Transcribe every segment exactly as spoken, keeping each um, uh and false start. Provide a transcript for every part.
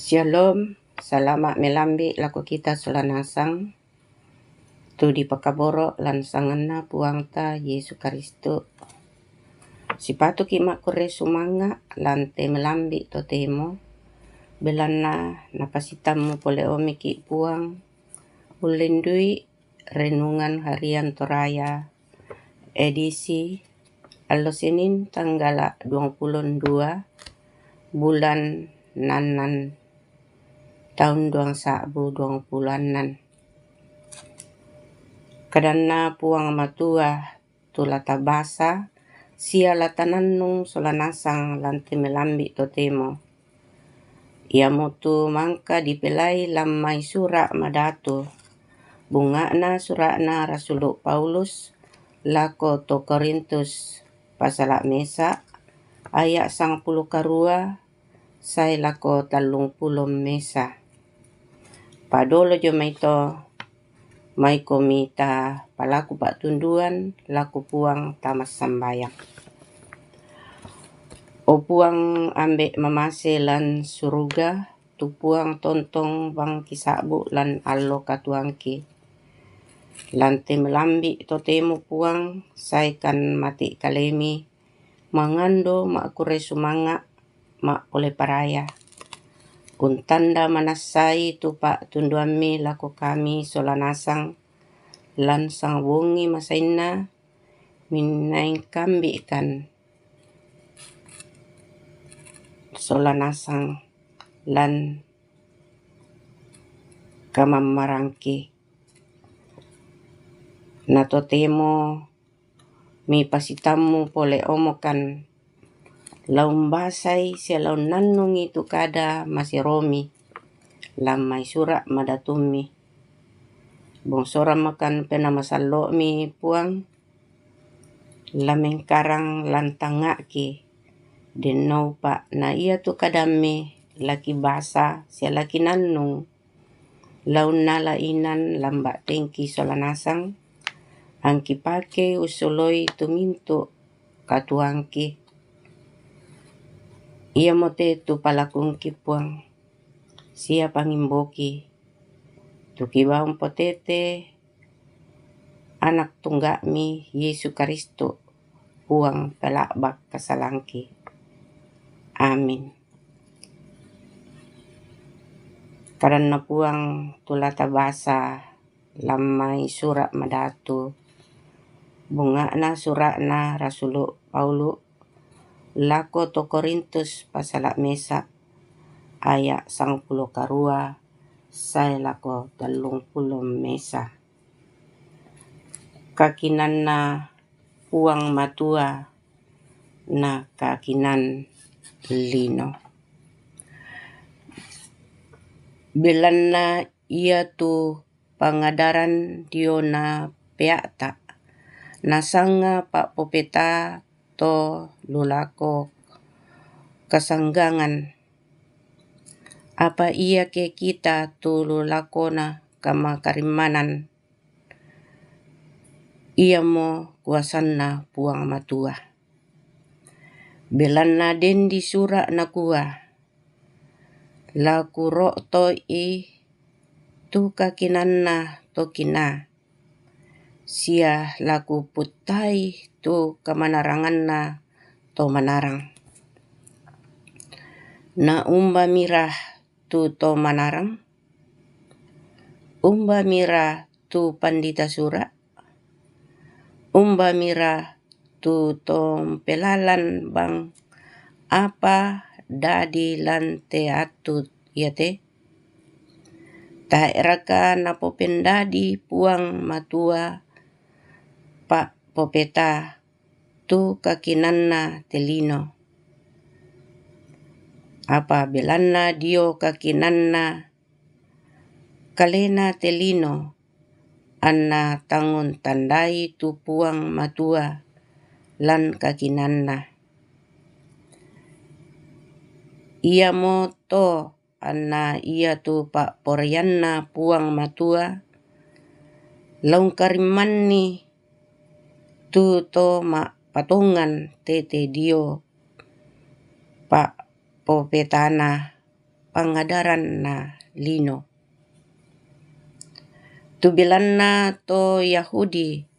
Shalom, salama' melambi' lako kita sola nasang tu dipakaboro' lan sanganNa Puangta Yesu Karistu. Sipatuki' ma'kurre sumanga' lan te melambi' totemo, belanna napasitammu pole omiki' Puang, ullendui Renungan Harian Toraya, edisi allo Senin, tanggala' duangpulo dua bulan nannan, taun duang sa'bu duangpulo annan. Kadanna Puang Matua, tu la tabasa sia la tanannung sola nasang lan te melambi' totemo. Iamotu mangka dipelai lan mai Sura' Madatu, bunga'na sura'na Rasulu' Paulus lako to Korintus, pasala' mesa', aya' sangpulo karua sae lako tallungpulo mesa'. Padolo jo mai to, maikomi ta palaku pa'tunduan lako Puang ta massambayang. O Puang, Ambe' mamase lan suruga, tu Puang tontong bang kisa'bu' lan allo katuoangki. Lan te melambi' totemo Puang, saekan mati' kalemi, mangando ma'kurre sumanga', ma'pole paraya. Untanda manassai tu pa'tunduammi lako kami sola nasang, lan sang bongi masainna, minaengkambi'kan sola nasang lan kamammarangki. Na totemo mipasitammu pole omokan, la umbasai sia la unnannungi tu kada maseromi, lan mai Sura' Madatummi. Bongsoran makan pena masallo'mi Puang, la mengkarang lan tangnga'ki, dennoupa' na iatu kadammi la kibasa sia la kinannung, la unnala inan lamba' tengki sola nasang, angkipake ussoloi tu mintu' katuoangki. Iamote tu palakungki Puang, sia pangimboki, tu kibau mpotete Anak Tungga'mi Yesu Karistu, Puang pela'bak kasalangki. Amin. Kadanna Puang tu la tabasa lan mai Sura' Madatu, bunga'na sura'na Rasulu' Paulu' lako to Korintus, pasala' mesa', aya' sangpulo karua sae lako tallungpulo mesa'. Kakinanna Puang Matua na kakinan lino. Belanna iatu pangadaran diona pea'ta, nasanga pa'popeta to lu lako kasanggangan. Apa iake kita tu lu lakona kamakarimmanan, iamo kuasanna Puang Matua. Belanna den disura' nakua, "La kuro'to'i tu kakinanna to kinaa, sia la kuputtai tu kamanaranganna to manarang." Na umbamira tu to manarang? Umbamira tu pandita sura'? Umbamira tu to mpelalan bang apa dadi lan te attu iate? Tae'raka napopendadi Puang Matua pa'popeta tu kakinanna te lino? Apa belanna dio kakinanna kalena te lino, anna tangun tandai tu Puang Matua lan kakinanna. Iamoto anna iatu pa'poraianna Puang Matua, la ungkarimmanni tu to ma'patongan tete dio pa'popetana pangadaranna lino. Tu belanna to Yahudi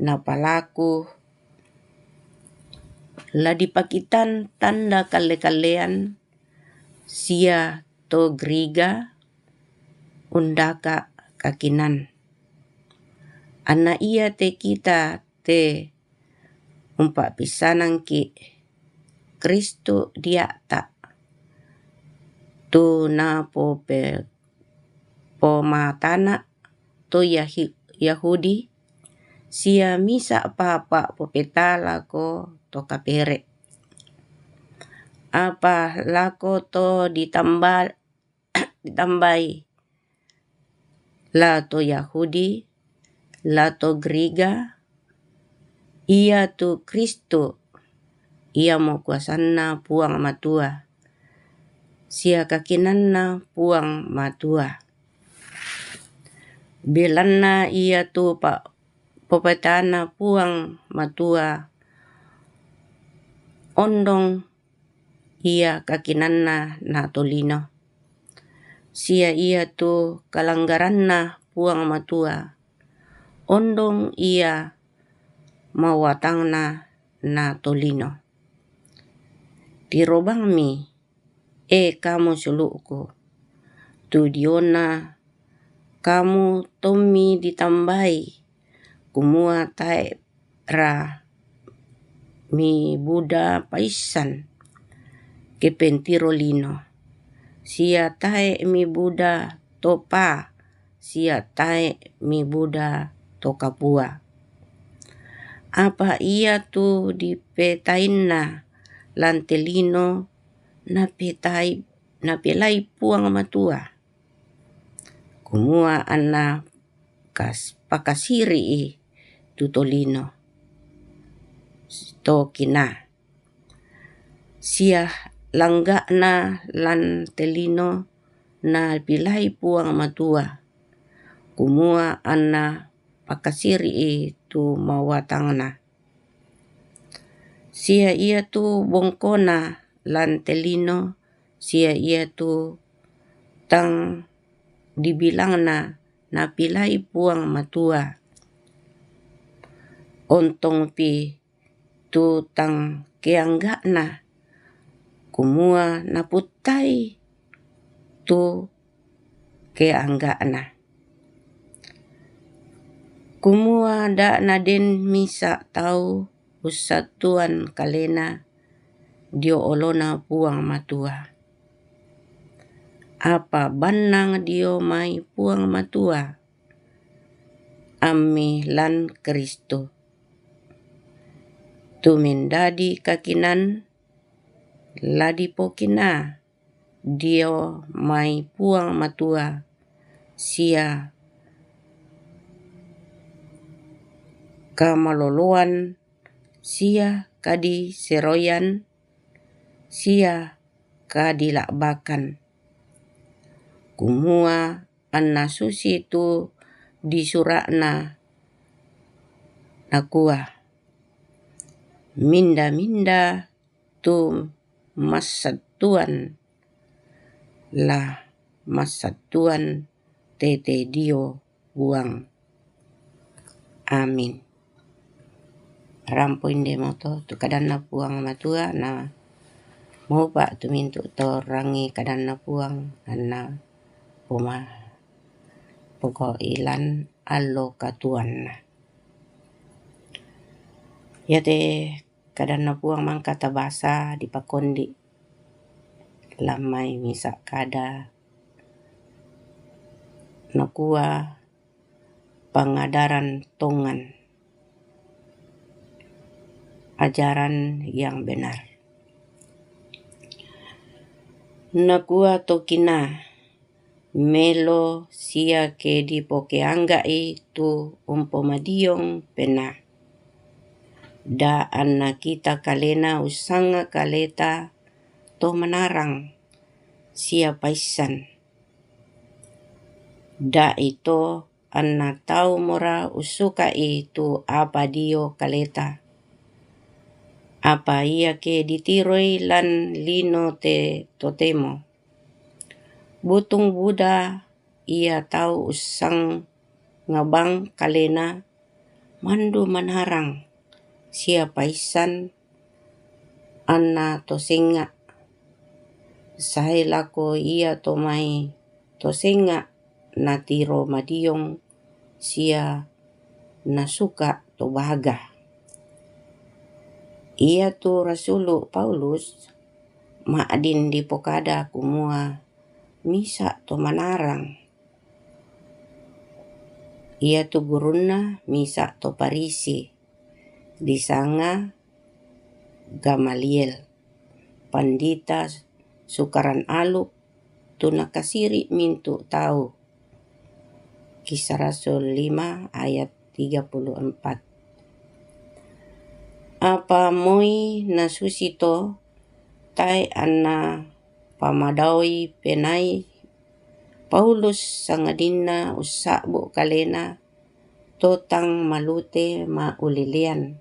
napalaku la dipakitan tanda kalle-kallean, sia to Griga undaka kakinan. Anna ia te kita te umpapissanangki Kristu dia'ta, tu napope-, pomatana to Yahi-, Yahudi, sia misa papa popeta lako to kapere. Apa lako to ditamba-, ditambai, la to Yahudi, la to Griga, iatu Kristu, iamo kuasanna Puang Matua, sia kakinanna Puang Matua. Belanna iatu pa-, popetana Puang Matua, ondong ia kakinanna na tolino, sia iatu kalanggaranna Puang Matua, ondong ia mawatangna na tolino. Tirobangmi, e kamu sulu'ku, tu diona kamu tommi ditambai, kumua tae' ra mibuda paissan ke pentiro lino, sia tae' mibuda topa, sia tae' mibuda to kapua. Apa iatu dipetainna lan te lino napetai-, napelai Puang Matua, kumua anna kas-, pakasiri'i tu tolino to kina. Sia langga'na lan te lino napilai Puang Matua, kumua anna pakasiri'i tu mawatangna. Sia iatu bongkona lan te lino, sia iatu tang dibilangna napilai Puang Matua, ontongpi tu tang keangga'na, kumua naputtai tu keangga'na. Kumua da' naden misa' tau ussattuan kalena dio olona Puang Matua. Apa bannang dio mai Puang Matua, ammi lan Kristu. Tu mendadi kakinan la dipokina dio mai Puang Matua sia kamaloloan sia kadiseroyan sia kadila'bakan. Kumua anna susi tu disura'na nakua, minda-minda tu massattuan la massattuan tete dio Puang. Amin. Rampo inde moto tu kadanna Puang Matua, na mopa tu mintu to rangi kadanna Puang, anna poma poko ilan allo katuanna. Iate kadanna Puang mangka tabasa dipakondi lammai misa kada, nakua pangadaran tongan, ajaran yang benar. Nakua tokina, melo sia ke dipokeangga'i tu umpomadiong penna. Da anna kita kalena ussanga kaleta to manarang sia paissan. Da ito anna tau mora ussuka'i tu apa dio kaleta. Apa iake ditiroi lan lino te totemo. Butung buda ia tau ussangabang kalena mandu manarang sia paissan anna to senga. Sae lako ia to mai to senga natiro madiong sia nasuka to baga. Ia tu rasulu Paulus ma'din dipokada kumua misa to manarang. Ia tu gurunna misa to Parisi, disanga Gamaliel, pandita sukaran alu tu nakasiri mintu tau. Kisah Rasul lima ayat tiga puluh empat. Apa moi nasusi to tae anna pamadaoi penai Paulus sangadinna ussa'bu kalena to tang malute ma'ulelean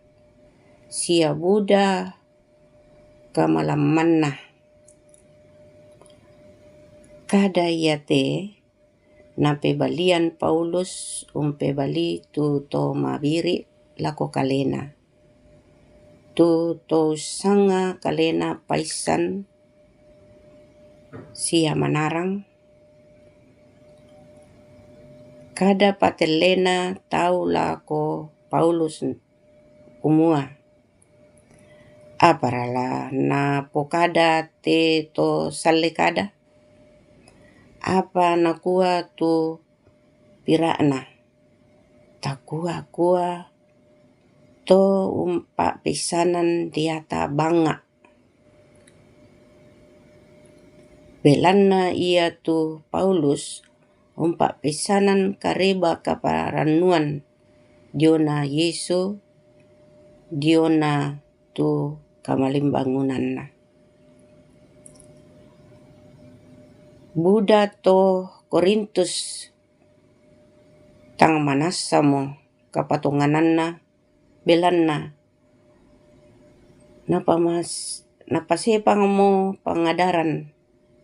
sia buda kamalammanna. Kada iate napebalian Paulus umpebali tu to mabiri lako kalena. Tu to ussanga kalena paissan sia manarang, kada patellena tau lako Paulus kumua, "Apara la napokada te to salle kada? Apa nakua tu pira'na? Takua-kua to umpa'peissanan diata bangnga." Belanna ia tu Paulus umpa'peissanan kareba kaparannuan diona Yesu diona tu kamalimbangunanna. Buda to Korintus tang manassamo kapatongananna, belanna napamas-, napasepangmo pangadaran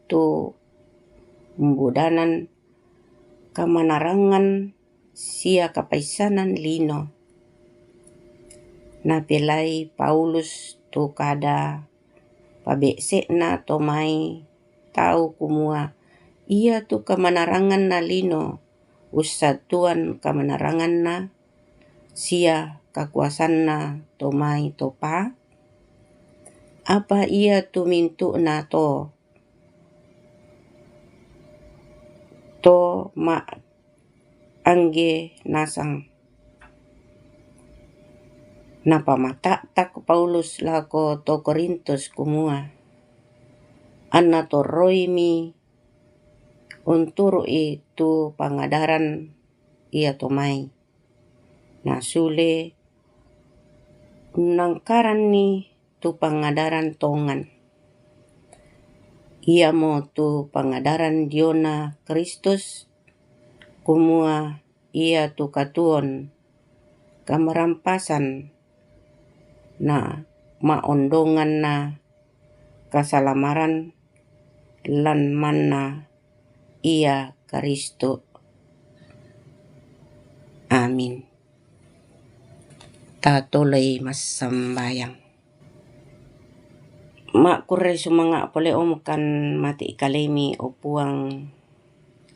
tu mbudanan kamanarangan sia kapaissanan lino. Napelai Paulus tu kada pabe'se'na to mai tau kumua, ia tu kamanaranganna lino ussatuan kamanaranganna sia kakuasanna to mai to pa? Apa ia tu mintu'na to, to ma angge nasang. Napamata'tak Paulus lako to Korintus kumua, anna torroimi unturu'i tu pangadaran ia to mai. Nasule unnangkaranni tu pangadaran tongan. Iamo tu pangadaran diona Kristus, kumua ia tu katuon kamarampasan na maondonganna kasalamaran lan manna ia Kristu. Amin. Tatoloi massambayang. Makkurre sumanga' pole o mukan mati kalemi, o Puang,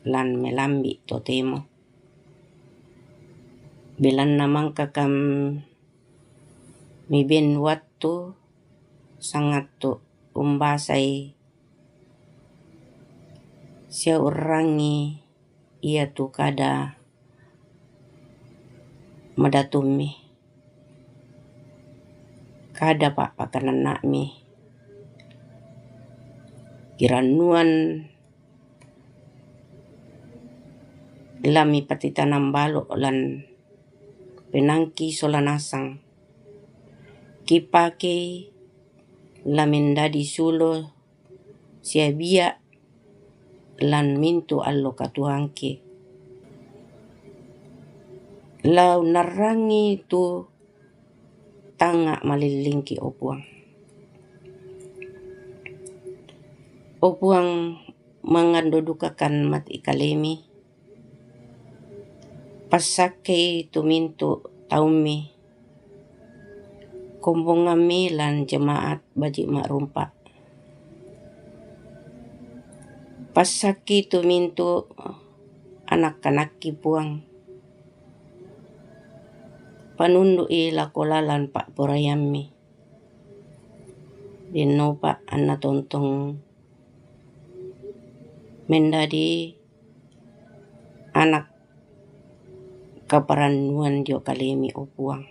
lan melambi' totemo. Belanna mangkakam miben wattu sangattu umbasai sia urrangi iatu kada madatummi, kada pa'pakananna'mi, kirannuan la mipatitanam balo' lan penaangki sola nasang, kipakei la mendadi sulo sia bia' lan mintu' allo katuoangki. La unnarrangi tu tangnga' malillingki, o Puang. O Puang, mangandodukakan mati kalemi. Passakkei tu mintu taummi, kombongammi lan jemaat baji ma'rumpa. Passakki tu mintu anak-anakki Puang, panundu'i lako lalan pa'poraiammi. Dennopa anna tontong mendadi anak kaparannuan dio kalemi, o Puang.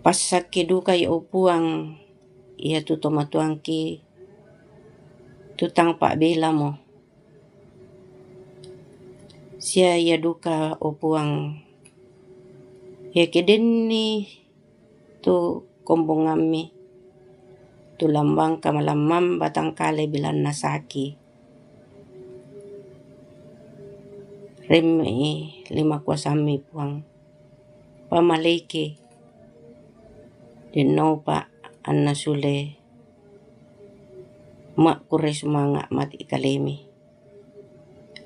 Passakki dukai, o Puang, iatu tomatuangki tu tang pa'belamo. Sia ia duka, o Puang, iake denni tu kombongammi, tu lambang kamalammang batang kale bilanna saki. Remmi lima kuasammi, Puang. Pamaleiki, dennopa anna sule makkurre sumanga mati kalemi.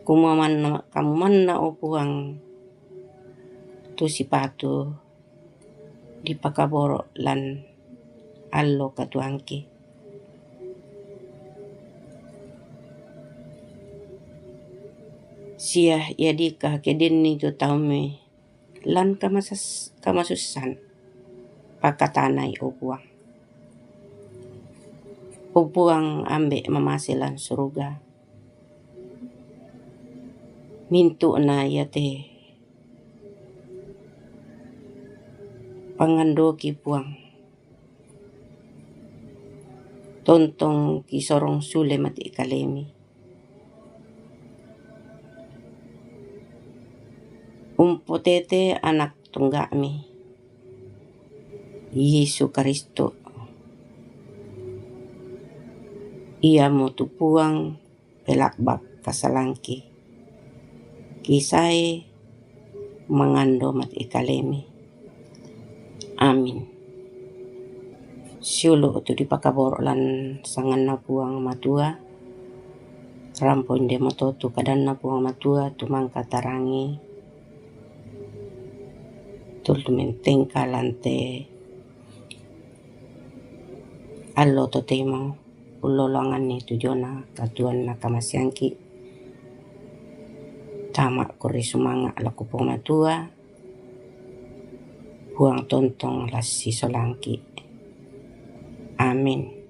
Kumua manna, kamu manna, o Puang, tu sipatu dipakaboro lan allo katuangki. Sia ia dika ke denni tu taummi lan kamasas-, kamasussan, pakatanai, o Puang. O Puang, Ambe mamase lan suruga, mintu'na iate pangandoki, Puang, tontong kisorong sule mati kalemi. Umpotete anak tungga'mi, Yesu Karisto, iamo tu Puang pela'bak kasalangki. Kisae mangando mati kalemi. Amin. Siulu tu dipakaboro lan sanganna Puang Matua, rampo indemoto tu kadanna Puang Matua tu mangkatarangi, tu mentengka lante allo totemo ullolonganni tu jona katuanna kamasiangki. Tama kurre sumanga lako Puang Matua, Puang tontong lassi solangki. Amin.